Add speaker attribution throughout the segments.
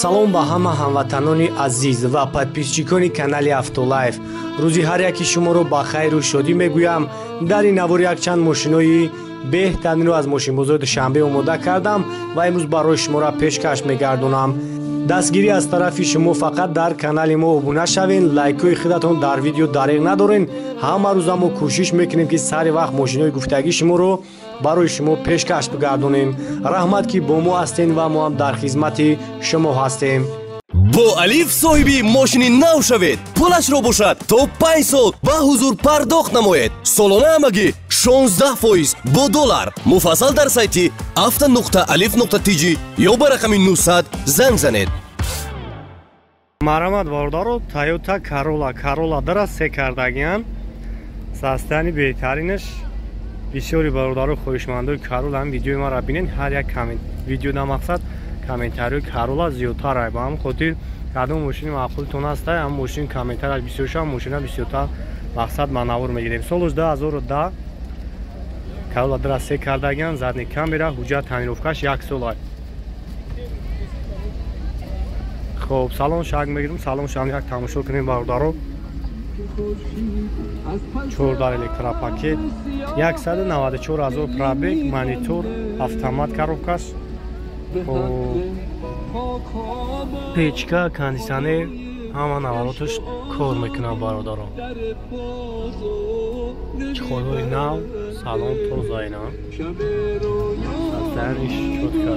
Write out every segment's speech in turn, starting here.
Speaker 1: Салом ба ҳама ҳамватанони азиз ва подписчикони канали Автолайф. Рӯзи ҳар яки шуморо ба хайру шодӣ мегӯям. Дар ин навор якчанд мошинои беҳтаринро аз мошинбозори Душанбе омода кардам ва имрӯз барои шуморо пешкаш мегардонам. Дастгирӣ аз тарафи шумо фақат дар канали мо обуна шавен, лайкҳои худатон дар видео дареғ надорен. Ҳама рӯза мо кӯшиш мекунем, ки сари вақт мошинои гуфтагии шуморо барои шумо пешкаш бигардонем. Раҳмат, ки бо мо ҳастен ва мо ҳам дар хизмати шумо ҳастем.
Speaker 2: Бо Алиф соҳиби мошини нав шавед. Пулашро бошад то 5 сол ба ҳузур пардохт намоед. Солона ҳамагӣ 16% бо доллар. Муфассал дар сайти авто.alif.tj ё ба рақами 900 занг занед.
Speaker 1: Марҳамат бародаро, Toyota Corolla, Corolla дара се кардагиян. Састани беҳтаринаш. Бисёри бародаро хоҳишмандои Corolla ҳам видеои маро бинен, ҳар як коммент видео да мақсад комментариҳои Corolla зиёдтар ай. Ба ҳам хотир кадом мошини маъқултон аст, ҳам мошин комментарияш бисёр шава, мошина бисёртар мақсад манавур мегирем. Солаш 2010 Corolla дара се кардагиян, задни камера, ҳуҷҷат тонировкаш як сол ай. Хоб, салон шак мегирем, салон шам як тамошо кунем бародаро. 4 дар электропакет, 194 ҳазор пробег, монитор, автомат коробкаш, печка, кондитсионер, ҳама навороташ кор мекунад бародаро. Чехолҳои нав, салон тоза ина. Састаниш чотка.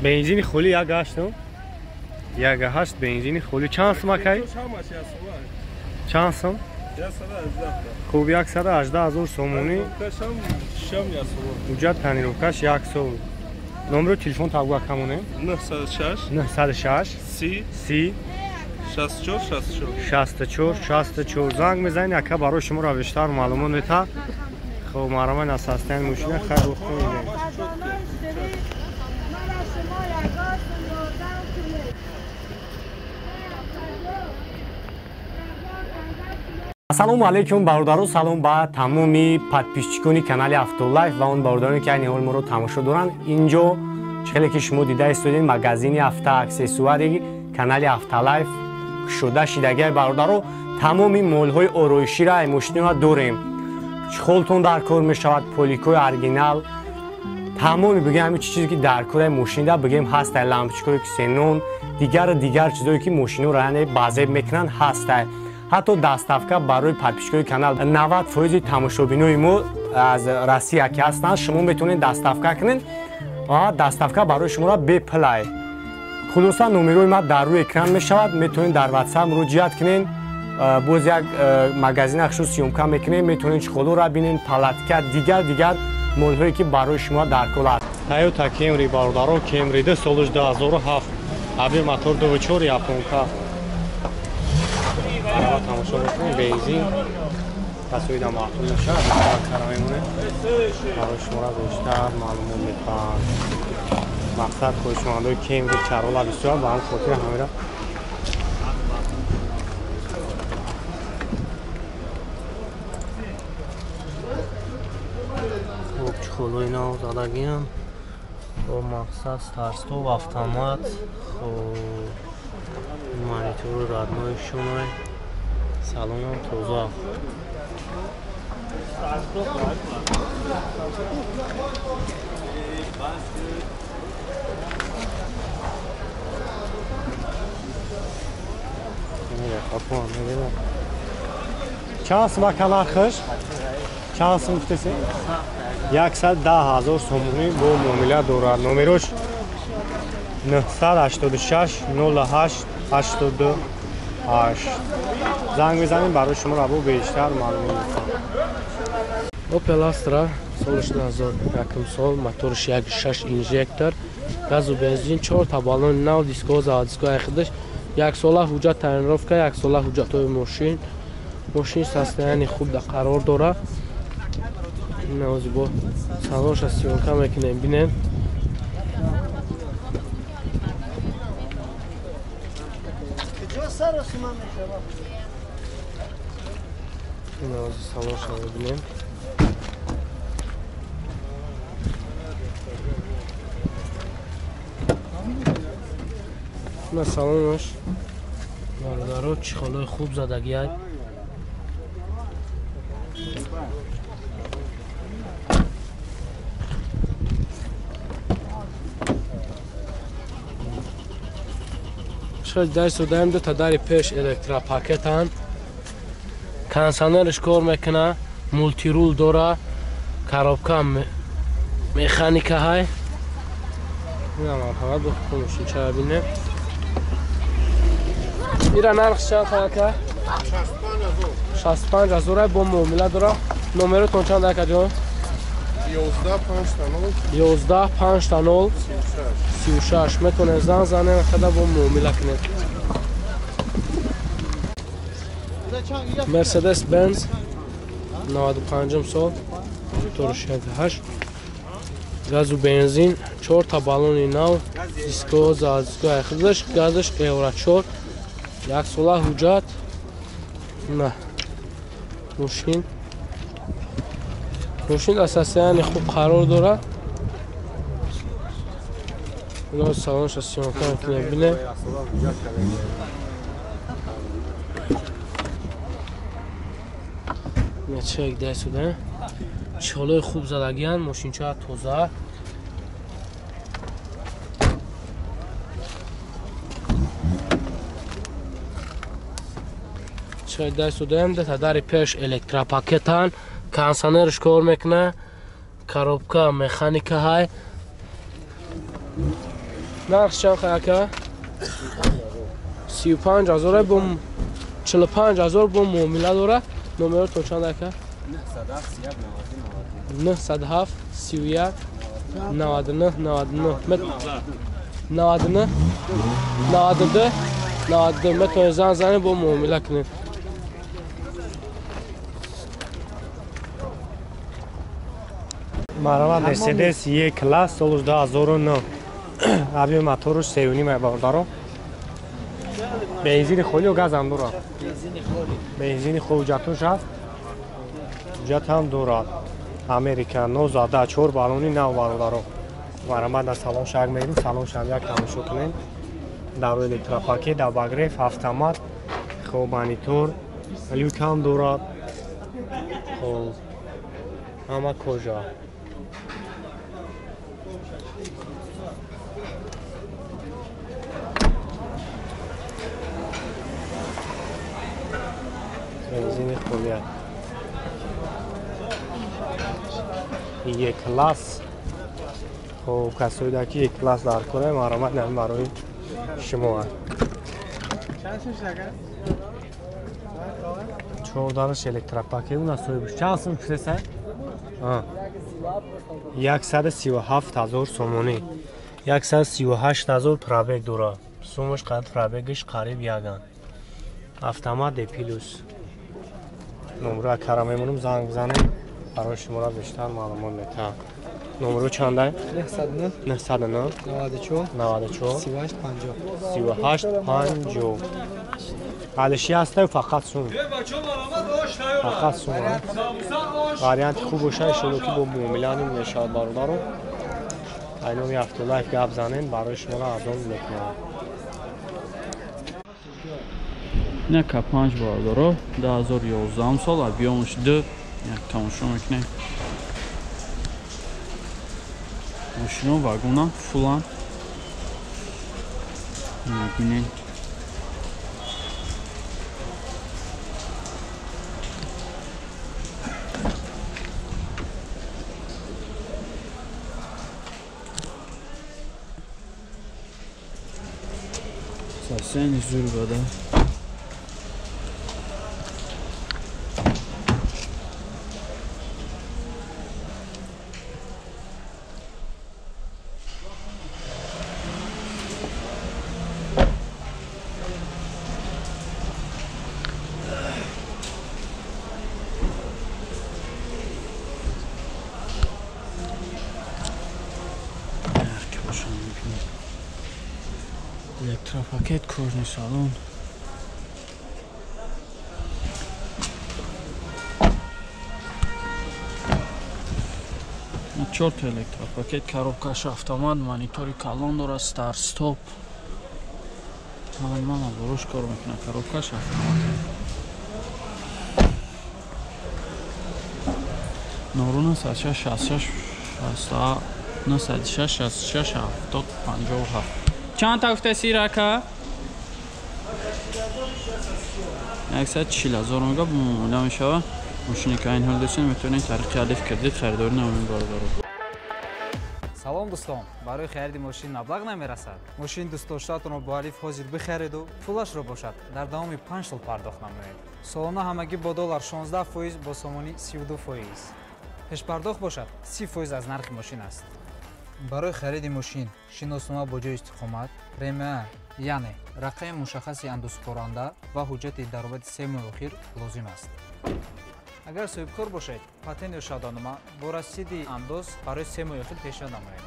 Speaker 1: Бензини холи як ҳашт, як ҳашт бензини холи. Чанд сум акай? Чанд сум? Хуб, 118 ҳазор сомонӣ. Ҳуҷҷат тонировкаш як сол. Номеро телефон табгӯ акамоне?
Speaker 3: 906
Speaker 1: 906
Speaker 3: 30
Speaker 1: 30
Speaker 3: 64 64
Speaker 1: 64 64. Занг мезанед, ака барои шуморо бештар маълумот мета. Хуб, марҳамат аз ҳастани мошина хайр бухӯред. Ассалому алайкум бародаро, салом ба тамоми подписчикони канали Автолайф ва он бародароне, ки айни ҳол моро тамошо доранд. Инҷо чӣ хеле ки шумо дида истодед, магазини автоаксессуари канали Автолайф кушода шидагиай бародаро. Тамоми молҳои ороиширо ай мошиниҳо дорем. Чехолтон дар кор мешавад, поликои оригинал, тамоми бигем ҳамин чизе ки дар кори мошинида бигем ҳастай, лампочкаҳои ксенон, дигар чизое ки мошиноро яъне базеб мекунанд ҳастай. Ҳатто доставка барои подписчикои канал 90% тамошобинои мо аз Россия ки ҳастанд, шумо метавонед доставка кунед. Доставка барои шуморо бепулай. Хулоса номерои ма дар рӯи экран мешавад, метавонед дар WhatsApp муроҷиат кунед. Боз як магазин хушуд съёмка мекунем, метавонед чехолоро бинед, палатка, дигар молҳое ки барои шумо дар кор аст. Toyota Camry бародаро, Camry 2 солаш 2007, аби мотор 2.4 японка. Арава тамошо мекунем, бензин касоида маъқул мешавад, кара мемонем. Барои шуморо бештар маълумот метаҳанд. Мақсад хоҳишмандои Camry Corolla бисёр, ба ҳам хотир ҳамира хуб чехолҳои нав задагиам. Бо мақсад старстоп, автомат, хуб монитору роднои шумай, салонам тоза. Чанд сум ака нархаш? Чанд сум гуфтеси? 110 ҳазор сомонӣ бо муомила дорад. Номерош 986 08 88. Занг мезанем, барои шумо рабо бештар маълумот медиҳам.
Speaker 4: Opel Astra солаш 2001 сол, моторш 1.6 инжектор, газу бензин, 4 та баллони нав, диско, заводской айхидаш, як сола ҳуҷҷат тонировка, як сола ҳуҷҷатҳои мошин. Мошин состояние хуб да қарор дорад. Навози бо Салонша съёмка мекунем, бинем. Салонша мебинем. На салонаш бародаро чехолои хуб задагиай. Шояд даст додаем ду та дари пеш электропакетанд. Кондиционерш кор мекуна, мултирул дора, коробка механика ҳай. Ина марҳамат бихӯ мошинча бинем. Ира нарх чанд ака? 65 ҳазор бо муомила дора. Номеротон чанд ака ҷон? 11 5 0 36. Метавонед занг занед хада бо муомила кунед. Мерседес Бенз 95 сол, 468, газу бензин, 4 та баллони нав, диско, задиско айхидаш, газаш Евро 4, як сола ҳуҷҷат. На мошин дар состоянии хуб қарор дорад. Ино салонша съёмка мекунем, бинем. Чек даст додаем. Чехолои хуб задагиянд, мошинча тоза. Чек даст додаем, та дари пеш электропакетан, кондиционерш кор мекуна, коробка механика ҳай. Нарх чанд ака? 35 ҳазор бо 45 ҳазор бо муомила дора. Номеротон чанд ака? 907 31 99 99 99 92 92. Метавонед занг занед бо муомила кунед.
Speaker 1: Марҳамат Мерседес Е класс соли 2009. Объёми мотораш 3.5 бародаро. Бензини холӣ ё газ ҳам дорад? Бензини холӣ ҳуҷҷатош ҳаст. Ҳуҷҷат ҳам дорад. Америка 904 баллони нав бародаро. Марҳамат дар салон шак мерим, салон шам як тамошо кунем. Дар электропакет, дар обогрев, автомат, хоб монитор, люк ҳам дорад. Хоб ҳама кожа. Бензини холия. Е класс. Хоб касоида ки Е класс дар кора, марҳамат нами барои шумо аст. Чордараш электропакет, уна соҳибш чанд сум кусеса? 137 ҳазор сомонӣ. 138 ҳазор пробег дорад. Сумаш қад пробегиш қариб яган. Автомат Д плюс. Номро акара мемонам, занг бизанем, барои шуморо бештар маълумот метаҳам. Номро чандай?
Speaker 5: 909
Speaker 1: 909
Speaker 5: 94
Speaker 1: 94
Speaker 5: 38 50
Speaker 1: 38 50. Алиши ҳастаю фақат сум. Фақат сум. Варианти хуб боша, иншолло ки бо муомила ним мешавад бародаро. Айноми Автолайф гап занем, барои шуморо арзон мекунам.
Speaker 6: Ина К5 бародаро, 2011 сол, объёмаш 2, як тамошо мекунем. Мошино вагона фулан. Мебинем. Состояние зурба, да? мекунед. Электропакет, кожаный салон. Чорта электропакет, коробкаш автомат, монитори калон дорад, старт стоп. Мана буруш кор мекунад, коробкаш автомат. Нору 966 66 906 66 70 57. Чанд та гуфтаси рака? 140 000 мега муомила мешавад. Мошине ки айн ҳол дошед метавонед тариқи Алиф кредит харидорӣ намоед бародаро.
Speaker 5: Салом дӯстон, барои хариди мошин маблағ намерасад. Мошини дӯстдоштаатонро бо Алиф ҳозир бихариду пулашро бошад дар давоми 5 сол пардохт намоед. Солона ҳамагӣ бо доллар 16%, бо сомонӣ 32%. Пешпардохт бошад 30% аз нархи мошин аст. Барои хариди мошин шиноснома бо ҷои истиқомат, премия, яъне рақами мушаххаси андозсупоранда ва ҳуҷҷати даромади 3 моҳи охир лозим аст. Агар соҳибкор бошед, патент ё шаҳодатнома бо расиди андоз барои 3 моҳи охир пешниҳод намоед.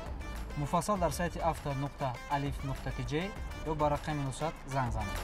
Speaker 5: Муфассал дар сайти auto.alif.tj ё ба рақами 900 занг занед.